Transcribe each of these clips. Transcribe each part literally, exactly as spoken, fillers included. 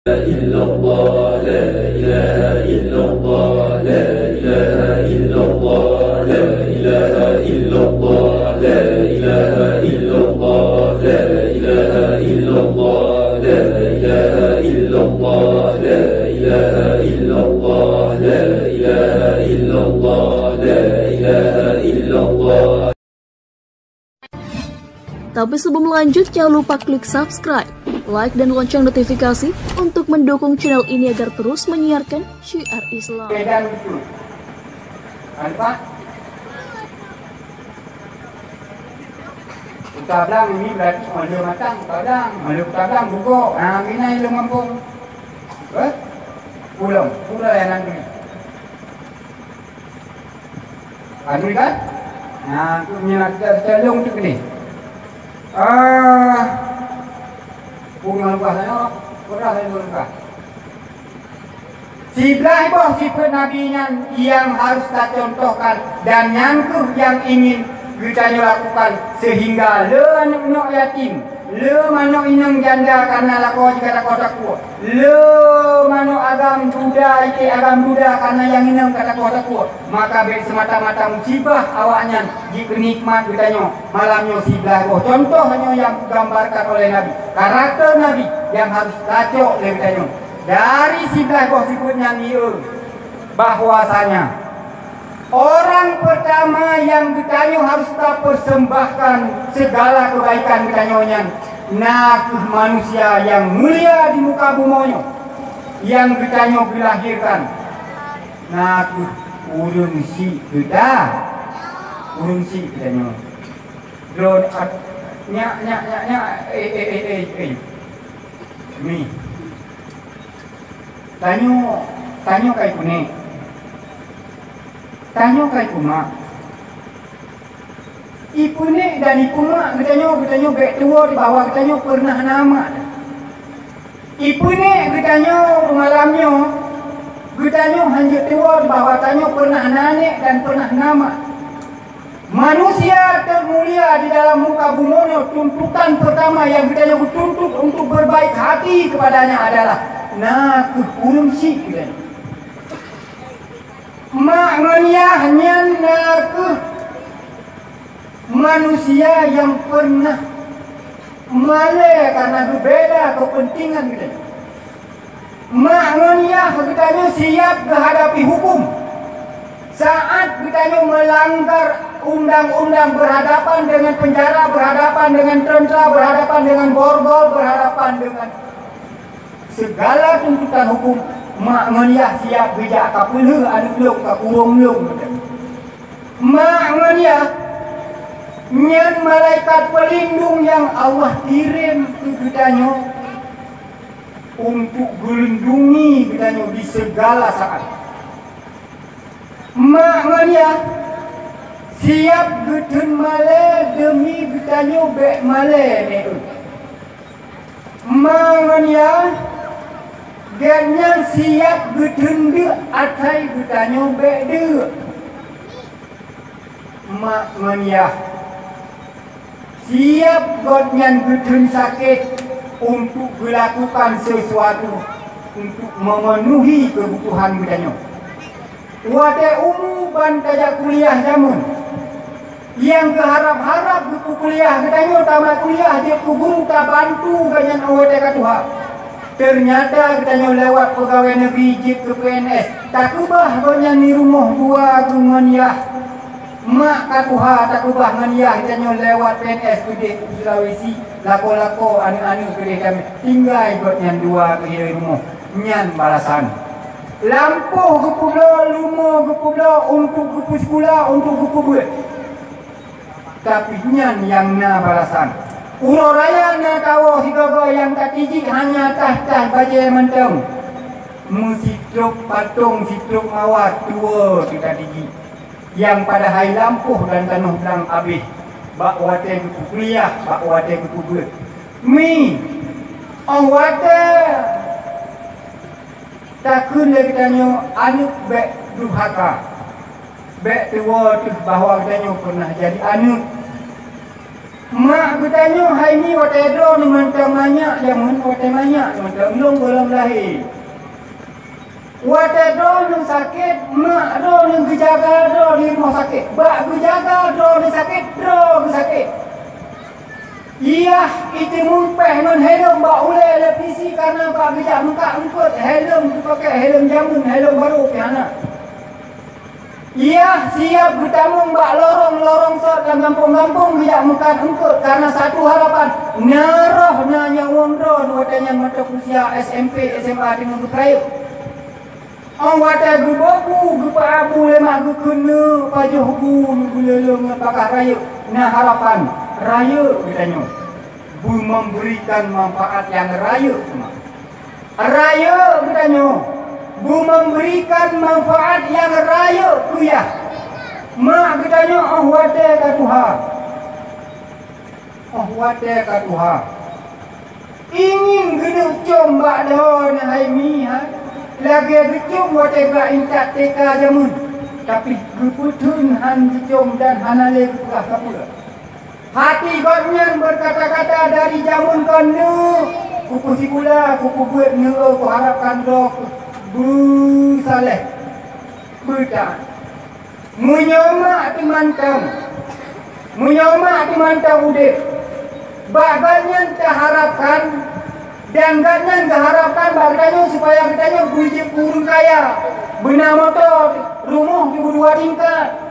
إلا الله، لا إله إلا الله، لا إله إلا الله، لا إله إلا الله، لا إله إلا الله، لا إله إلا الله، لا إله إلا الله، لا إله إلا الله، لا إله إلا الله، لا إله إلا الله. Tapi sebelum lanjut, jangan lupa klik subscribe, like, dan lonceng notifikasi untuk mendukung channel ini agar terus menyiarkan syiar Islam. Medan itu. Nampak? Kuta Blang ini berarti Malu Matang, Kuta Blang, Malu Kuta Blang, Bugok. Nah, ini yang lima kampung. Eh? Pulang, pulang yang nanti. Anu kan? Nah, tu meunyoe na seucalong tu keuneuk. Ah, peue nyang leubeh nyoe, peue nyang leubeh. Siblaih boh sifeuet Nabi nyan nyang harus tacontohkan, dan nyan kheueh nyang ingin geutanyoe lakukan, seuhingga le aneuk-aneuk yatim, le manok inong janda kareuna lakoe jih ka takot-takot. Le manok agam duda, iték agam duda, kareuna nyang inong ka takot-takot. Maka bék seumata-mata musibah awaknyan jikeunikmat geutanyoe malam nyoe siblaih boh. Contoh nyoe nyang geugambarkan oleh Nabi. Karakter Nabi nyang harus tacok lé geutanyoe. Dari siblaih boh sifeuet nyan, ieu bahwasanya orang pertama nyang geutanyoe harus tapersembahkan segala kebaikan geutanyoe nyan, na kheueh manusia nyang mulia di muka bumoe nyoe, nyang geutanyoe geulahirkan, na kheueh ureueng syiek geuta-, ureueng syiek geutanyoe. Droe at-, nyak, nyak, nyak, nyak, eh, eh, eh, eh, eh. Mi. Tanyoe, tanyoe ka ipeunek. Tanyoe ka ipeumak. Ipeunek dan ipeumak geutanyoe, geutanyoe bék tuwoe bahwa geutanyoe peureunah na mak. Ipeunek geutanyoe malam nyoe, geutanyoe hanjeuet tuwoe bahwa tanyoe peureunah na aneuk dan peureunah na mak. Manusia termulia di dalam muka bumoe nyoe, tuntutan pertama yang geutanyoe geutuntut untuk berbaik hati kepadanya adalah na kheueh ureueng syiek geutanyoe. Mak ngon yah nyan na kheueh manusia yang pernah malèe karena geubela kepentingan geutanyoe. Mak ngon yah geutanyoe siap geuhadapi hukum. Saat geutanyoe melanggar undang-undang, berhadapan dengan penjara, berhadapan dengan tentara, berhadapan dengan borgol, berhadapan dengan segala tuntutan hukum, mak ngon yah siap geujak ka peulheueh aneuk lôn, ka kurông lôn. Mak ngon yah nyan malaikat pelindung yang Allah kirim keu geutanyoe untuk geulindungi geutanyoe di segala saat. Mak ngon yah siap geutheun malèe demi geutanyoe bék malèe, neu. Mak ngon yah, gobnyan siap geutheun deuk asai geutanyoe bék deuk. Mak ngon yah, siap gobnyan geutheun sakét untuk geulakukan sesuatu untuk memenuhi keubutuhan geutanyoe. Watèe umu ban tajak kuliah jameun, nyang geuharab-harab geupeukuliah, geutanyoe tamat kuliah jeuet keu guru, tabantu gobnyan watèe ka tuha. Teunyata geutanyoe lewat peugawée negeri jeuet keu P N S, takeubah gobnyan di rumoh dua keu ngon yah. Mak ka tuha takeubah ngon yah geutanyoe lewat P N S keudeh u Sulawesi, lakoe-lakoe aneuk-aneuk keudeh tamè, tinggai gobnyan dua keu di rumoh. Nyan balasan. Lampôh geupeubloe, leumo geupeubloe, untuk geupeusikula, untuk geupeubeuet. Tapi nyan nyang na balasan. Uroe raya na tawoe sigoe-goe nyang tatijik hanya tah-tah bajèe mantong. Meusitrop patong sitrop mawar tuwoe teutatijik. Nyang padahai lampôh dan tanoh blang abéh bak watèe geupeukuliah, bak watèe geupeubeuet. Mi, 'oh watèe takheun lé geutanyoe aneuk bék durhaka, bék tuwoe teuh bahwa geutanyoe peureunah jadi aneuk. Mak geutanyoe hai mi watée droeneuh mantong manyak, jameun watée manyak mantong lôn gohlom lahé. Watée droeneuh sakét, mak droeneuh geujaga droe di rumoh sakét. Bak geujaga droeneuh sakét, droe geusakét. Yah iteumeung péh ngon heleuem bak ulée lé pisi kareuna bak geujak meukat eungkôt heleuem geupakée heleuem jameun, heleuem barô pih hana. Yah siab geutamong bak lorong-lorong sot lam gampông-gampông geujak meukat eungkôt kareuna satu harapan, na roh na nyawöng droe watée nyan mantong usia S M P, S M A teungoh geupeurayeuk. Óh watée geubobu geupeuabu lé mak geukeuneuk pajoh bu geuleuleueng ngon bagaih rayeuk, na harapan rayeuk geutanyoe beumeuberikan manfaat nyang rayeuk teuma. Rayeuk geutanyoe beumeuberikan manfaat nyang rayeuk keu yah. Mak geutanyoe óh watée ka tuha, óh watée ka tuha, ingin geuneuk com bak droeneuh hai mi hai, lagée geucom watée bak intat T K jameun, tapi geupeutheun han geucom dan hana lé geupeugah sapeue. Hati gobnyan beukata-kata dari jameun kon neuk, kupeusikula, kupeubeuet neuk, kuharapkan droe beusaléh, beutaat. Meunyoe mak teumantong, meunyoe mak teumantong udeb, bak gobnyan taharapkan dan gobnyan geuharapkan bak geutanyoe supaya geutanyoe beujeuet keu ureuëng kaya, beuna moto, rumoh dua tingkat.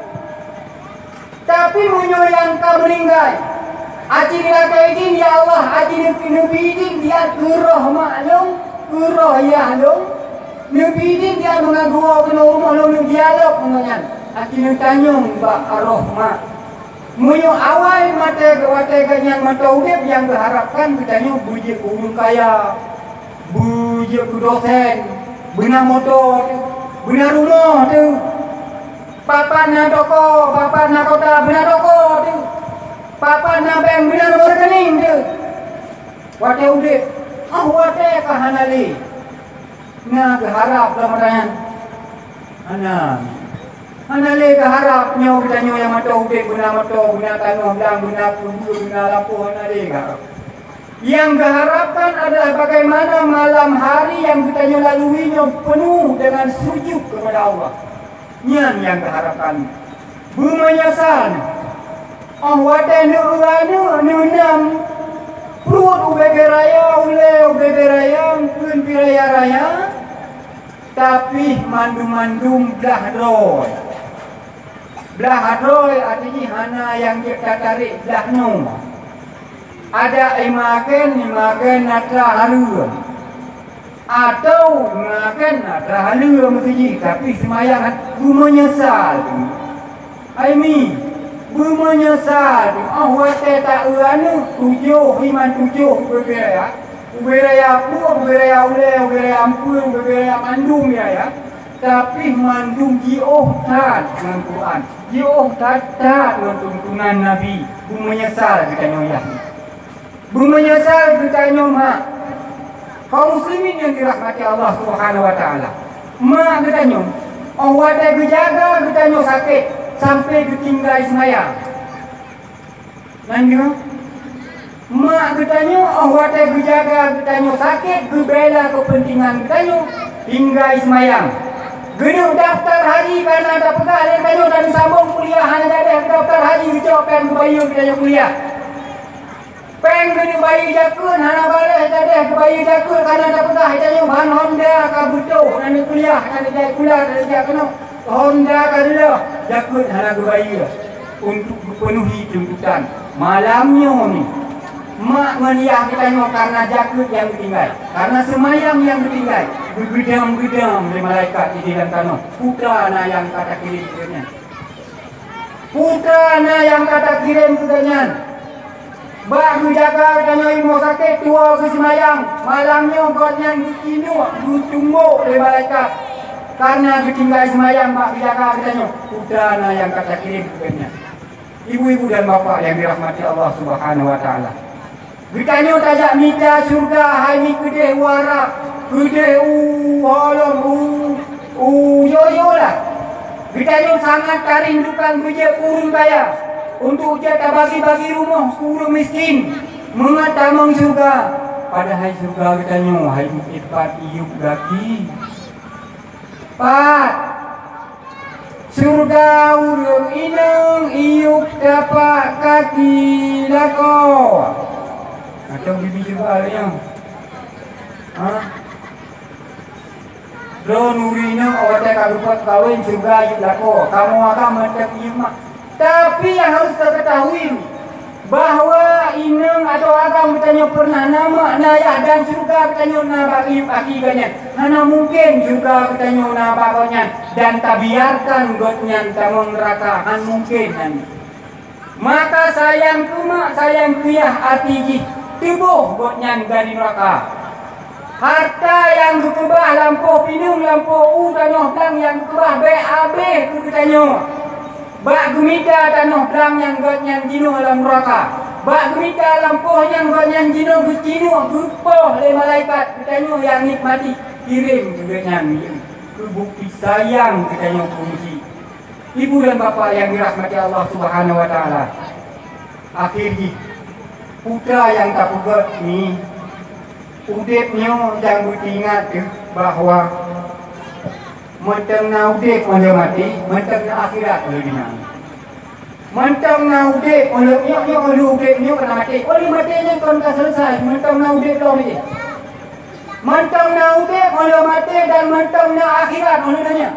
Tapi meunyoe nyang ka meuninggai, aci neulakée idin, "Ya Allah, aci neubi idin tiat keu roh mak lôn, keu roh yah lôn, neubi idin tiat meungagoe keunoe rumoh lôn neudialog ngon nyan," aci neutanyong bak roh mak. Meunyoe awai maté watée gobnyan mantong udeb, nyang geuharapkan geutanyoe beujeuet keu ureuëng kaya, beujeuet keu dosen, beuna moto teuh, beuna rumoh teuh. Papat na toko, papat na kota, beuna toko teuh. Papat na bank, beuna nomor rekening teuh. Watée udeb, óh watée ka hana lé. Na geuharab lom nyan? Hana. Hana lé geuharab nyoe geutanyoe nyang mantong udeb beuna moto, beuna tanoh blang, beuna peue, beuna lampôh, hana lé geuharab. Nyang geuharapkan adalah bagaimana malam hari nyang geutanyoe lalui nyoe peunuh dengan sujud kepada Allah. Nyan nyang geuharapkan. Beumeunyeusal. Óh watée neueu aneuk neunam pruet u bebe raya, ulée u bebe raya, eungkheun pih raya-raya, tapi mandum-mandum blah droe. Blah droe arti jih hana nyang jeuet tatarek blah nyoe. Adak imagen, imagen atra hareuem. Atau imagen atra haleue meuseujid, tapi seumayang hat-, beumeunyeusal. Hai mi, beumeunyeusal. Óh watée taeu aneuk tujoh, iman tujoh ubé raya, ubé raya pruet, ubé raya ulée, ubé raya ampeuen, ubé raya mandum raya. Tapi mandum jiôh that ngon Quran, jiôh that-that ngon tuntunan Nabi, beumeunyeusal geutanyoe yah. Beumeunyeusal geutanyoe mak. Kaum muslimin nyang dirahmati Allah Subhanahu wa Taala, mak geutanyoe, óh watée geujaga geutanyoe sakét sampoe geutinggai seumayang. Nan deungoe, mak geutanyoe óh watée geujaga geutanyoe sakét, geubela keupeuntengan geutanyoe, tinggai seumayang. Geuneuk daftar haji kareuna tapeugah lé geutanyoe, dan sambong kuliah hana jadeh daftar haji, geucok péng geubayeue geutanyoe kuliah. Péng geuneuk bayeue jakeuet hana bareh jadeh geubayeue jakeuet kareuna tapeugah geutanyoe ban Honda ka beutôh, hana kuliah, hana jai kuliah, hana jak keunoe. Honda ka reuloh, jakeuet hana geubayeue untuk geupeunuhi tuntutan. Malam nyoe ni, mak ngon yah geutanyoe kareuna jakeuet nyang geutinggai, kareuna seumayang nyang geutinggai, geugeudam-geudam lé malaikat di dalam tanoh, "Peue na nyang ka takirém keu gobnyan? Peue na nyang ka takirém keu gobnyan?" Bak geujaga geutanyoe i rumoh sakét tuwoe geuseumayang, malam nyoe gobnyan geuinok geutumbok lé malaikat, kareuna geutinggai seumayang bak geujaga geutanyoe. Peue na nyang ka takirém keu gobnyan. Ibu-ibu dan bapak nyang dirahmati Allah Subhanahu wa Taala, geutanyoe tajak mita syeuruga hai mi keudeh u Arab, keudeh u holom u, u yo-yo lah. Geutanyoe sangat tarindukan beujeuet keu ureuëng kaya, Untuk jeuet tabagi-bagi rumoh keu ureuëng miskin, mangat tamong syeuruga. Padahai syeuruga geutanyoe hai meukeue pat iyup gaki. Pat syeuruga ureuëng inong iyup tapak kaki lakoe. Atau bibi syeuruga nyan? Ha? Droeneuh ureuëng inong watée ka geupeuet kawen syeuruga iyup lakoe, kamoe agam mantong iyup mak. Tapi nyang harôh takeutahui bahwa inong atau agam geutanyoe peureunah na mak, na yah, dan syeuruga geutanyoe na bak iyup aki geuh nyan. Hana mungken syeuruga geutanyoe na bak gobnyan dan tabiarkan gobnyan tamong neuraka, hana mungken nyan. Maka sayang keu mak, sayang keu yah até jih, teuboh gobnyan dari neuraka. Harta nyang geukeubah lampôh pineung, lampôh u tanoh blang nyang geukeubah bék habéh keu geutanyoe. Bak geumita tanoh blang nyang gobnyan jinoe lam neuraka. Bak geumita lampôh nyang gobnyan jinoe geucinuek geupoh lé malaikat geutanyoe nyang nikmati, kirém keu gobnyan keu bukeuti sayang geutanyoe keu ureuëng chik. Ibu dan bapak nyang dirahmati Allah Subhanahu wa Taala, akhé jih, peue nyang tapeugét nyoe, udeb nyoe nyang beuteuingat kheueh bahwa mantong na udeb óh lheueh maté, mantong na akhirat óh lheueh dônya. Mantong na udeb óh lheueh nyoe, nyoe óh lheueh udeb nyoe ka na maté. Óh lheueh maté nyan kon ka seuleusai, mantong na udeb lom jih. Mantong na udeb óh lheueh maté dan mantong na akhirat óh lheueh dônya.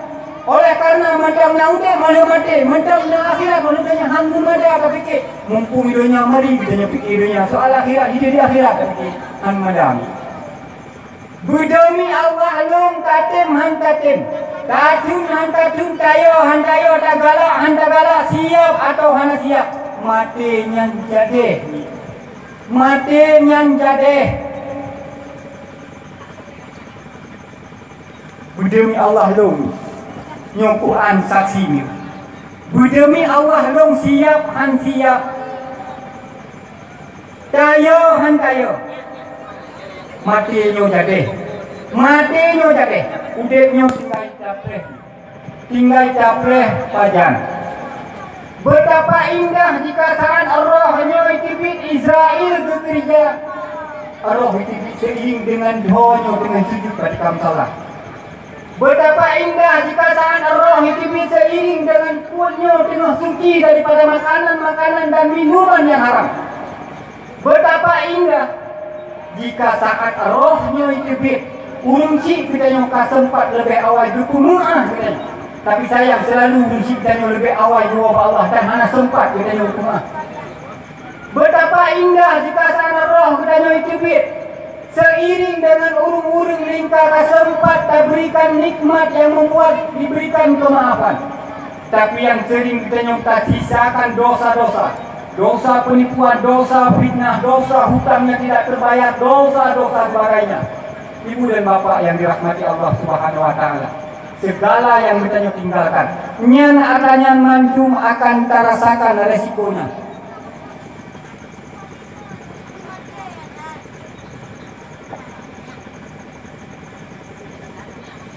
Oleh karena mantong na udeb óh lheueh maté, mantong na akhirat óh lheueh dônya, han meumada tapike. Mumpung i dônya mari, geutanyoe pike dônya, soal akhirat hideh di akhirat tapike, han meumada. Beudemi Allah lôn tatem han tatem, tathon han tathon, tayö han tayö, tagalak han tagalak, siab atawa hana siab, maté nyan jadeh. Maté nyan jadeh. Beudemi Allah lôn, nyoe Quran saksi nyoe. Beudemi Allah lôn siab han siab, tayö han tayö. Maté nyoe jadeh. Maté nyoe jadeh. Udeb nyoe tinggai tapreh. Tinggai tapreh pajan. Betapa indah jika saat roh nyoe teubiet Israel geukeurija. Roh teubiet seiring dengan dhoe nyoe teungoh sujud bak tikam salat. Betapa indah jika saat roh teubiet seiring dengan peuet nyoe teungoh suci daripada makanan-makanan dan minuman yang haram. Betapa indah jika saat roh nyoe teubiet, ureuëng chik geutanyoe ka seumpat leubeh awai geupeumeu'ah geutanyoe. Tapi sayang, seulalu ureuëng chik geutanyoe leubeh awai geuwoe bak Allah dan hana seumpat geutanyoe geupeumeu'ah. Betapa indah jika saat roh geutanyoe teubiet, seiring dengan ureuëng-ureuëng lingka ka seumpat taberikan nikmat yang membuat diberikan kemaafan. Tapi nyang seuring geutanyoe tasisakan dosa-dosa, dosa peunipuan, dosa fitnah, dosa hutang nyang tidak terbayar, dosa-dosa sebagainya. Ibu dan bapak yang dirahmati Allah Subhanahu wa Taala, segala yang geutanyoe tinggalkan, nyan ata nyan mandum akan tarasakan resikonya.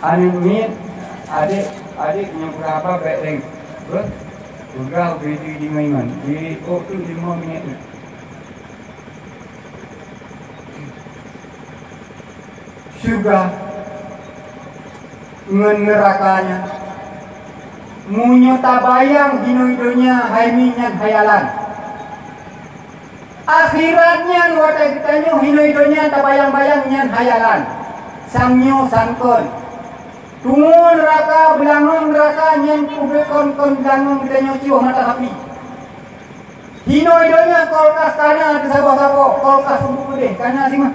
Aneuk miet, adek, adek nyang peugah haba bék lé. Beuh, peugah ubé di deungon iman. Di ôk tu lima minit. Syeuruga ngon neuraka nyan, meunyoe tabayang jinoe donya hai miet nyan hayalan. Akhirat nyan watée geutanyoe hinoe donya tabayang-bayang nyan hayalan, sang nyoe sang kon. Tumo neuraka, beulangong neuraka nyan ubé kon-kon beulangong geutanyoe cuh mata api. Hinoe donya kulkas kana teusaboh-saboh, kulkas untuk udeh kana simah.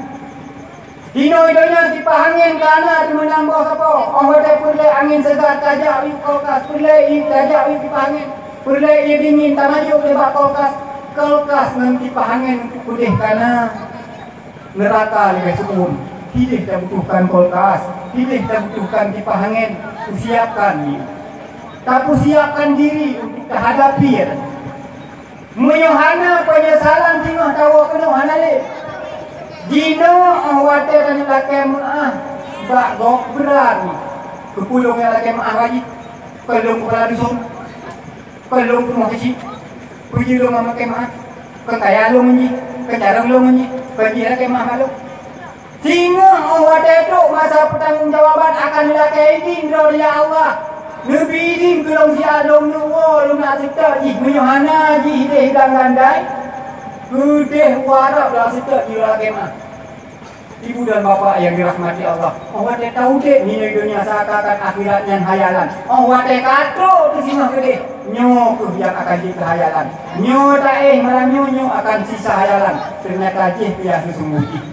Hinoe donya kipah angén kana teumeunang boh sapo. Óh watée peureulée angén seugar tajak u kulkas, peureulée ié tajak u kipah angén, peureulée ié dingin tamajok nibak kulkas. Kulkas ngon kipah angén untuk udeh kana. Neuraka leubeh seu'uem. Hideh tabutuhkan kulkas, hideh tabutuhkan kipah angén. Peusiapkan diri. Tapeusiapkan diri untuk tahadapi, ya. Meunyoe hana peunyesalan singoh tawoe keunoe hana lé. Jinoe óh watée tanyoe lakée meu'ah bak gob brat nyoe. Keu peue lôn lakée meu'ah wajéb? Kon lôn keupala dusun? Kon lôn peurumoh keuchik? Peue jeuet lôn meukeumah? Kon kaya lôn nyoe, kon carông lôn nyoe, kon jih lakée meuah lôn. Singoh óh watée trok masa peutanggongjawaban akan lakée idin droe rijak Allah. Neubi idin keu lôn siat lôn neuwoe lôn na seutôt jih, meunyoe hana jih ideh i blang gandai, keudeh u Arab lôn seutôt jih lakée meuah. Ibu dan bapak yang dirahmati Allah, óh watée taudeb nyoe donya seakan-akan akhirat nyan hayalan. Óh watée ka trok teuh singoh keudeh, nyoe kheueh nyang akan jeuet keu hayalan. Nyoe taéh malam nyoe, nyoe akan sisa hayalan. Teunyata jih pih seusumbui jih.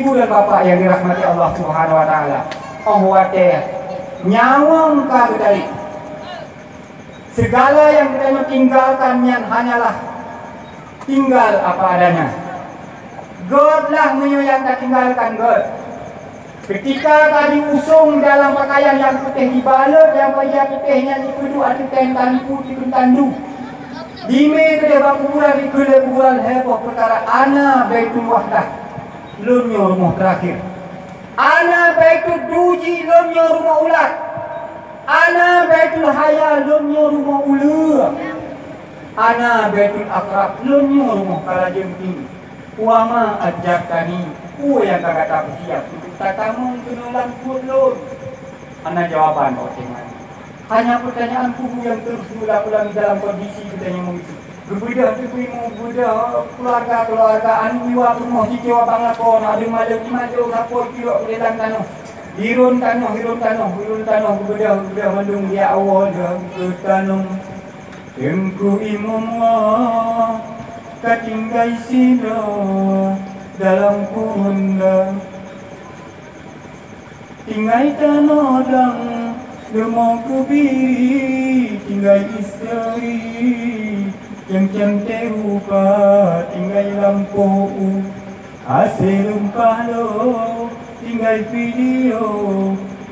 Ibu dan bapak yang dirahmati Allah Subhanahu wa Taala, óh watée nyawöng ka geutarek, segala nyang geutanyoe tinggalkan nyan hanyalah tinggal apa adanya. Göt lah meunyoe nyang tatinggalkan göt. Keutika ka jiusong dalam pakaian nyang putéh, jibalot nyang bajée putéh nyan, jipeuduek ateueh tanpu jikheun tandu. Dimé keudeh bak kuburan, dikheun lé kuburan, heboh peukara, "Ana Baitul Wahdah, lôn nyoe rumoh teurakhir. Ana Baitud Duji, lôn nyoe rumoh ulat. Ana Baitul Haya, lôn nyoe rumoh uleue. Ana Baitul Akrab, lôn nyoe rumoh kalajeuen tinggi. Wa ma ajabtani, peue nyang ka gata peusiab untuk tatamong keunoe lam pruet lôn?" Hana jawaban bak watée nyan. Hanya pertanyaan kubu yang terus diulang-ulang dalam kondisi geutanyoe meusu. Geubeudôh teupeu imeum, geubeudôh keuluwarga-keuluwarga, aneuk miwa peurumoh jikiwa bang lakoe, na deumaleueng iman jôh sapoe kilok di lam tanoh. Hiron tanoh, hiron tanoh, hiron tanoh, geubeudôh, geubeudôh mandum di awai lheueh geutanom. Teungku Imum Wah ka tinggai sinoe dalam kureueng lom. Tinggai tanoh dang leumo keubiri, tinggai isteri nyang cantik rupa, tinggai lampôh u hasé lumpah lom, tinggai video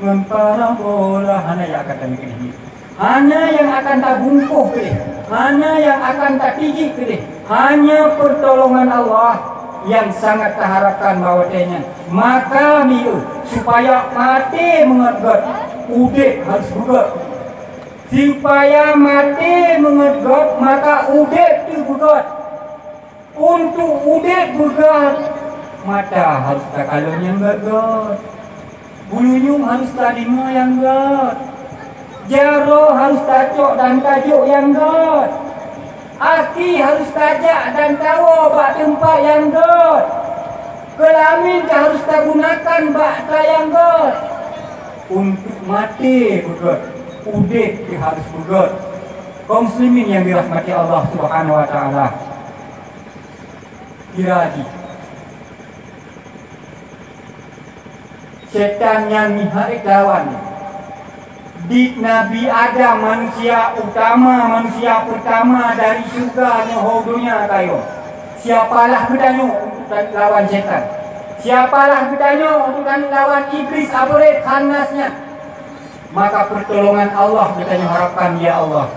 ngon parabola. Hana nyang akan tamikir jih. Hana nyang akan tabungkôh keudeh, hana nyang akan tatijik keudeh, hanya pertolongan Allah nyang sangat taharapkan bak watée nyan. Maka mieu, supaya maté meungon göt, udeb harus beugöt. Supaya maté meungon göt, maka udeb teuh beugöt. Untuk udeb beugöt, mata harus takalon nyang göt-göt. Bulunyueng harus tadeungoe nyang göt. Jaroe harus tacok dan tajok nyang göt. Aki harus tajak dan tawoe bak teumpat nyang göt. Keulamin ka harus tagunakan bak atra nyang göt. Untuk maté beugöt, udeb pih harus beugöt. Kaum muslimin yang dirahmati Allah Subhanahu wa Taala. Kira jih, setan nyan meuhai lawan. Di Nabi Adam, manusia utama, manusia pertama dari syurga nyoe ho donya kayô. Siapalah geutanyoe untuk lawan setan? Siapalah geutanyoe untuk lawan iblis abeuret khannas nyan? Maka pertolongan Allah geutanyoe harapkan, ya Allah,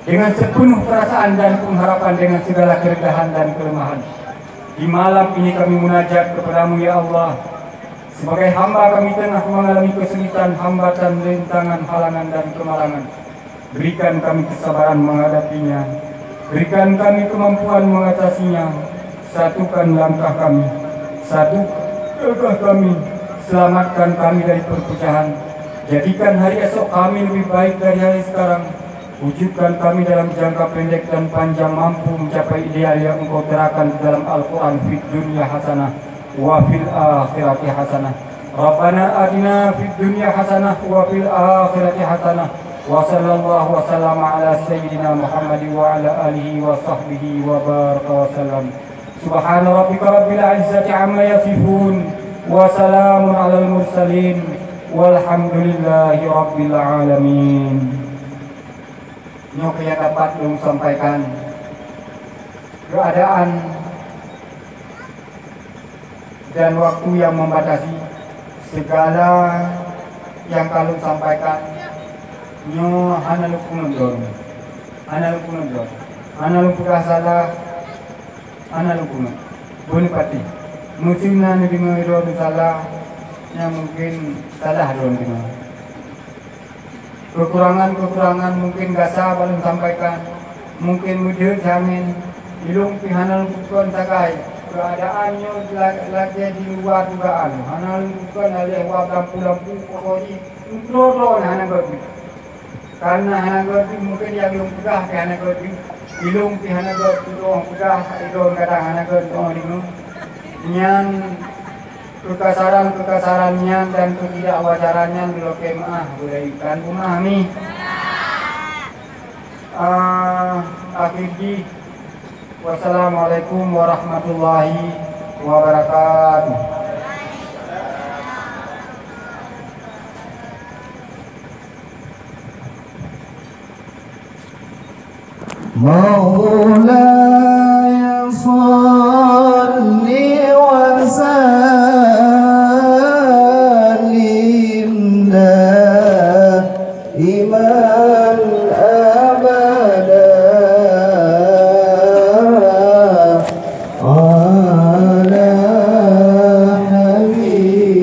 dengan sepenuh perasaan dan pengharapan, dengan segala kerendahan dan kelemahan. Di malam ini kami munajat kepada-Mu, ya Allah. Sebagai hamba kami tengah mengalami kesulitan, hambatan, rintangan, halangan, dan kemalangan. Berikan kami kesabaran menghadapinya. Berikan kami kemampuan mengatasinya. Satukan langkah kami. Satukan gagah kami. Selamatkan kami dari perpecahan. Jadikan hari esok kami lebih baik dari hari sekarang. Wujudkan kami dalam jangka pendek dan panjang mampu mencapai ideal yang Engkau terakan di dalam Al-Quran, fid dunya hasanah wa fil akhirati hasanah. Rabbana atina fid dunya hasanah wa fil akhirati hasanah. Wa sallallahu wa sallama ala sayyidina Muhammad wa ala alihi wa sahbihi wa baraka wa sallam. Subhana rabbika rabbil izzati amma yasifun. Wa salamun alal mursalin. Walhamdulillahi rabbil alamin. Nyoe keuh nyang dapat lôn sampaikan. Keuadaan dan waktu nyang membatasi, segala nyang ka lôn sampaikan nyoe hana lôn punut lôn. Hana lôn punut lôn. Hana lôn peugah salah, hana lôn punut. Beuneupatéh. Meuseu na neudeungoe droe salah, nyan mungken salah droe deungoe. Kekurangan-kekurangan mungkin gasa bak lôn sampaikan. Mungken meudeuet angén, ilông pih hana lôn peukeun sagai. Keuadaan nyoe la-, lagée di luwa dugaan. Hana lôn peukeun aléh wab lampu-lampu, pokok jih untro-untro na hana gét. Kareuna hana gét, mungken nyang lôn peugah pih hana gét. Ilông pih hana gét, lôn peugah, ilông kadang hana gét, lôn deungoe. Nyan keukasaran-keukasaran nyan dan keutidakwajaran nyan lôn lakée meuáh, beurayukan beumeuáh mi. Ah, akhir jih, wassalamualaikum warahmatullahi wabarakatuh. مولاي صل وسلم دائما أبدا على حبيبك